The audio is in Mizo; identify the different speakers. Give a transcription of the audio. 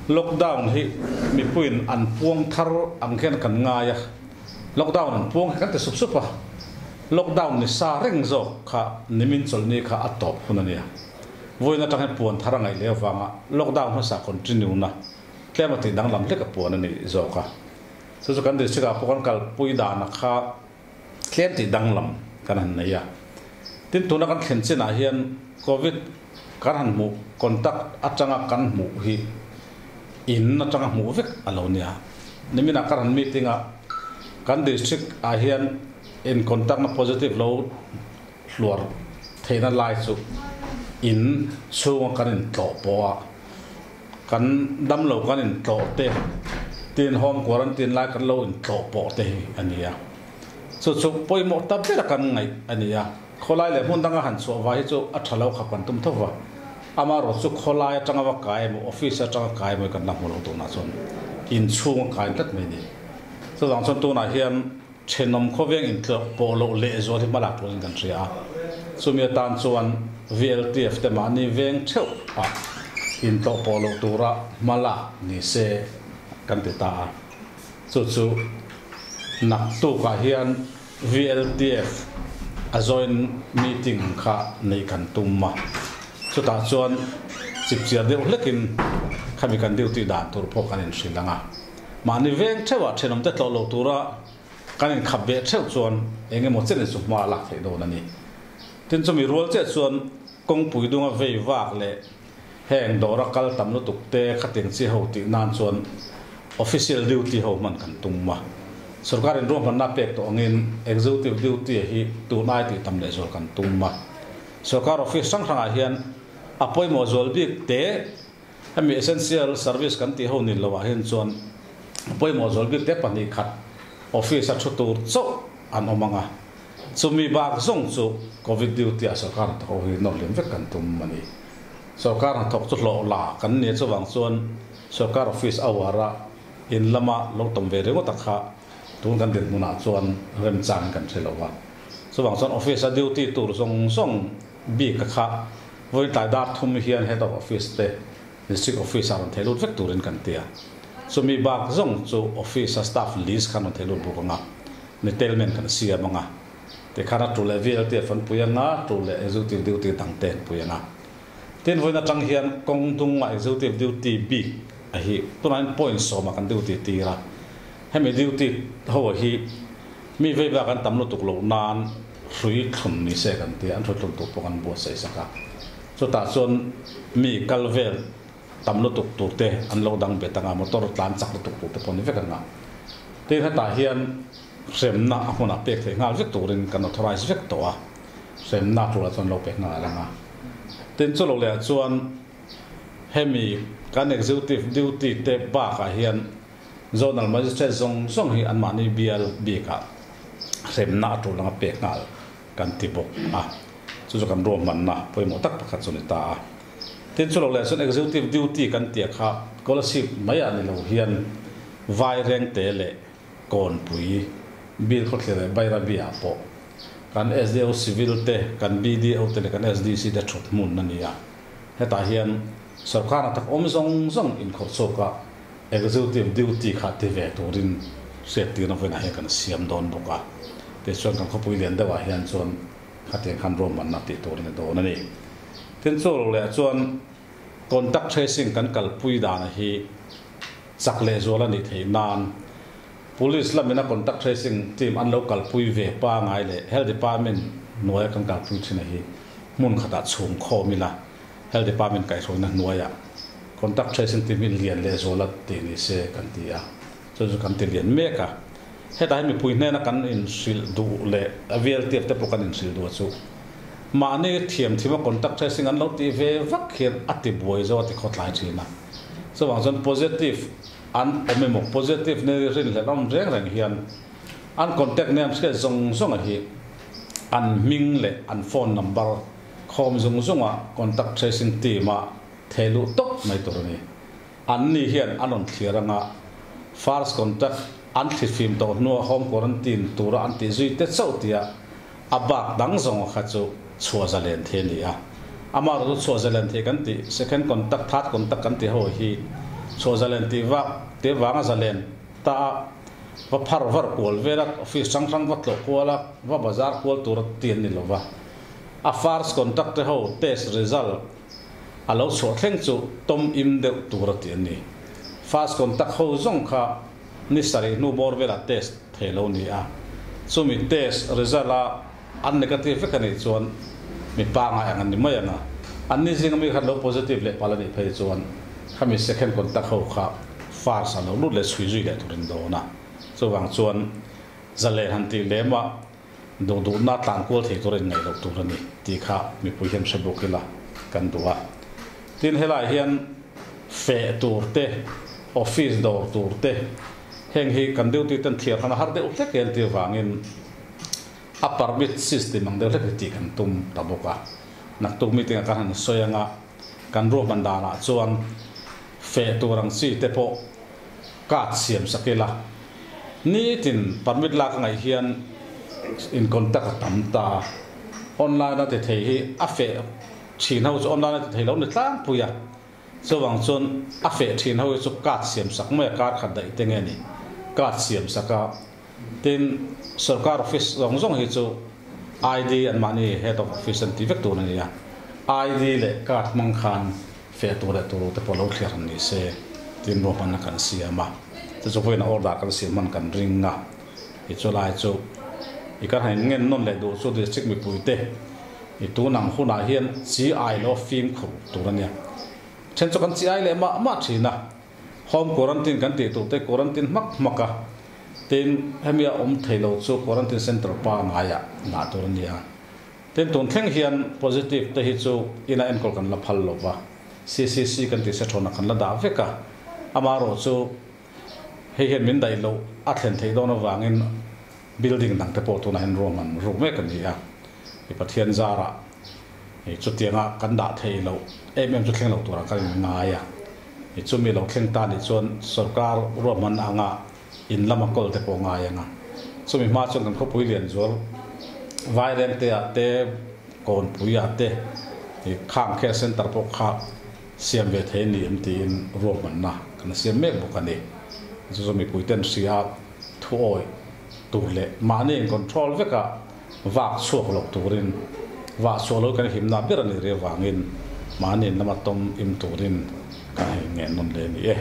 Speaker 1: Lockdown hi mipuiin an puang thar ang hian kan ngai a, lockdown an puang hi kan ti sup sup a, lockdown ni sa reng zawk kha nimin chawlhni kha a tawp hun a nia. Vawiin atang hian puan thar a ngaih leh avanga lockdown hmasa continue na tlem a tih danglam hlek a puan a ni zawk a. Chu chu kan district ah pawh kan kalpui dana kha tlem tih danglam kan han nei a. Tin tuna kan thlen chinah hian Covid kan han hmuh contact atanga kan hmuh hi in atanga hmuh vek a lo nia. Niminah kan han meeting a, kan district ah hian in contact na positive lo hluar theihna lai chu in chhunga kan in tlawh pawh a, kan damlo kan in tlawh te, tin home quarantine lai kan lo in tlawh pawh te hi a ni a. Chu chu pawimawh ta ber a kan ngaih a ni a. Khawlai leh hmun danga han chhuah vai hi chu a tha lo khap kan tum tho va. Amaherawh chu khawlai atanga va kai emaw office atanga kai emaw hi kan la hmu lo tunah chuan in chhung a kai tlat mai a ni. Chuvang chuan tunah hian thenawm khawveng intlawh pawh loh lehzual hi hmalak turin kan hria a. Chumi atan chuan VLTF te mahni veng theuh ah intlawh pawh loh tura hmalak ni se kan ti ta a. Chu chu naktukah hian VLTF a joint meeting kha neih kan tum a, chutah chuan chipchiar deuh hlekin khami kan duty dan tur pawh kan inhrilh ang a. Mahni veng theuhah thenawmte tlawh lo tura kan inkhap ve theuh chuan eng emaw chen chu hma a lak theih dawn a ni. Tin chumi rual chiah chuan kawngpui dunga vei vak leh heng dawra kal tam lutuk te khatiang chi ho tih nan chuan official duty ho hman kan tum a. Sorkar in ruahmanna pek tawh angin executive duty hi tun ai tih tam lehzual kan tum a. Sorkar office hrang hrangah hian a pawimawh zual bik te hemi essential service kan tih ho ni loah hian chuan a pawimawh zual bik te 2 khat office a thu tur chauh an awm ang a. Chumi bak zawng chu Covid duty ah sorkar hnathawk ho hi nawr liam vek kan tum a ni. Sorkar hnathawk chu hlawh la kan nia chuvang chuan sorkar office hour a in lama lo tawm ve ringawt a kha tun kan dinhmunah chuan remchang kan hre lo va. Chuvang chuan office a duty tur zawng zawng bik a kha vawiin tlai dar 3 hian head of office te district office ah rawn thei lut vek turin kan ti a. Chumi bak zawng chu office a staff list khan rawn thei lut bawk ang a, detailment kan siam ang a. Tikhan a tul leh VLTF an pui ang a, tul leh executive duty dang te an pui ang a. Tin vawiin atang hian kawng dunga executive duty bik a hi tunah hian point 10 ah kan duty tir a. Hemi duty ho hi mi vei bak an tam lutuk loh nan hrui thlun ni se kan ti a, an hrui thlun tur pawh kan buatsaih sak a. Chutah chuan mi kal vel tam lutuk tur te an lo dang bet ang a, motor tlan chak lutuk tur te pawh ni vek ang a. Tin hetah hian hremna a hmunah pek theih nghal vek turin kan authorize vek tawh a, hremna turah chuan lo pek nghal ang a. Tin chu lo lehah chuan hemi kan executive duty te bakah hian zonal magistrate zawng zawng hi anmahni bial bikah hremna a tul anga pek nghal kan ti bawk a. Chu chu kan ruahmanna pawimawh tak pakhat chu ni ta a. Tin chu lo leh chuan executive duty kan tia kha scholarship mai ah ni lo hian vai reng te leh kawnpui bill khawthlir leh Bairabi ah pawh kan SDO civil te kan BDO te leh kan SDC te thut hmun a ni a. Hetah hian sorkar hnathawk awm zawng zawng inkhawrh chhuak a executive duty kha ti ve turin hriattirna vawiinah hian kan siam dawn bawk a. Tichuan kan khawpui lian deuhah hian chuan khatiang khan ruahmanna tih turin a dawn a ni. Tin chu lo leh chuan contact tracing kan kalpui dan hi chak lehzual a nih theih nan police lamina contact tracing team an lo kalpui ve pangai leh health department hnuaia kan kalpui thin a hi hmun khatah chhung khawm ila health department kaihhruaina hnuaia contact tracing team hi lian lehzual a tih ni se kan ti a. Chu chu kan ti lian mek a. Hetah hi mipui hnena kan inhrilh duh leh a VLTF te pawh kan inhrilh duh a chu. Mahni thiam thima contact tracing an lo tih ve vak hian a ti buai zo a ti khawtlai thin a. Chuvang chuan positive an awm emaw positive ni rinhlelh awm reng reng hian an contact name hriat zawng zawng a hi an hming leh an phone number khawm zung zunga contact tracing team a thehluh tawp mai tur a ni. An ni hian an rawn thlir anga first contact an thlifim tawh hnua home quarantine tura an tih zui te chauh tia a bak dang zawng kha chu chhuah zalen thei a ni a. Amaherawhchu chhuah zalen thei kan tih second contact, third contact kan tih ho hi Chhuah zalen tih vak te vanga zalen ta a va phar var kual vel a, office hrang hrang va tlawh kual a, va bazar kual tur a ti an ni lo va. A first contact te ho test result a lo chhuah thleng chu tawm im deuh tur a ti an ni. First contact ho zawng kha ni sarih hnu bawr velah test thei lo ni a, chumi test result a an negative vek a nih chuan mi pangai ang an ni mai ang a, an ni zinga mi khan lo positive leh palh a nih phei chuan khami second contact ho kha first a lo lut leh chhui zui leh turin dawn a, chuvang chuan zalen han tih lem a duh duhna tlan kual thei tur a inngaih loh tur a ni tih kha mipui hian hre bawk ila kan duh a. Tin helai hian feh tur te, office dawr tur te heng hi kan duty ten thliar khan a har deuh hlek en tih avangin a permit system ang deuh hlek hi tih kan tum ta bawk a. Naktuk meeting ah kan han sawi anga kan ruahman danah chuan feh tur ang chi te pawh card siam sak ila nitin permit lak a ngaih hian in contact a tam ta a, online a ti thei hi a feh thin ho chu online a ti thei lo ni tlangpui a, chuvang chuan a feh thin ho hi chu card siam sak mai a kar khat daih te nge ni card siam sak a, tin sorkar office zawng zawng hi chu ID an mahni head of office an ti vek tur a ni a, ID leh card hmang khan Feh tur leh tur te pawh lo thliar han ni se tin ruahmanna kan siam a, chu chu vawiin a order kan siam hman kan ring a, i chu lai chu i kan han ngen nawn leh duh chu district mipui te i tun ang hunah hian chi ai lo fimkhur tur a nia. Then chu kan chi ai leh mah mah thin a, home quarantine kan tih tur te quarantine hmak hmak a, tin hemi a awm thei lo chu quarantine center pangaiah dah tur a nia. Tin, tun thleng hian positive te hi chu ina enkawl kan la phal lo va, CCC kan tih se thawnah kan la dah vek a, amaherawh chu hei hian min daih loh a thlen theih dawn avangin building dang te pawh tunah hian ruahman ruk mek a ni a, i Pathian zarah i chutianga kan dah theih loh em em chu thleng lo turah kan inngai a, i chumi lo thleng ta nih chuan sorkar ruahman anga in lama kawl te pawh ngai ang a, chumi hma chuan kan khawpui lian zual Vairengte ah te, Kawnpui ah te ih khang care center pawh kha siam ve thei a ni em tiin ruahmanna kan siam mek bawk a ni. Chu chu mipui ten hria thu awih tur leh mahni in control veka vak chhuak loh turin vah chhuah lo kan himna ber a nih rih avangin mahni in lama tawm im turin kan hei ngen nawn leh a ni e.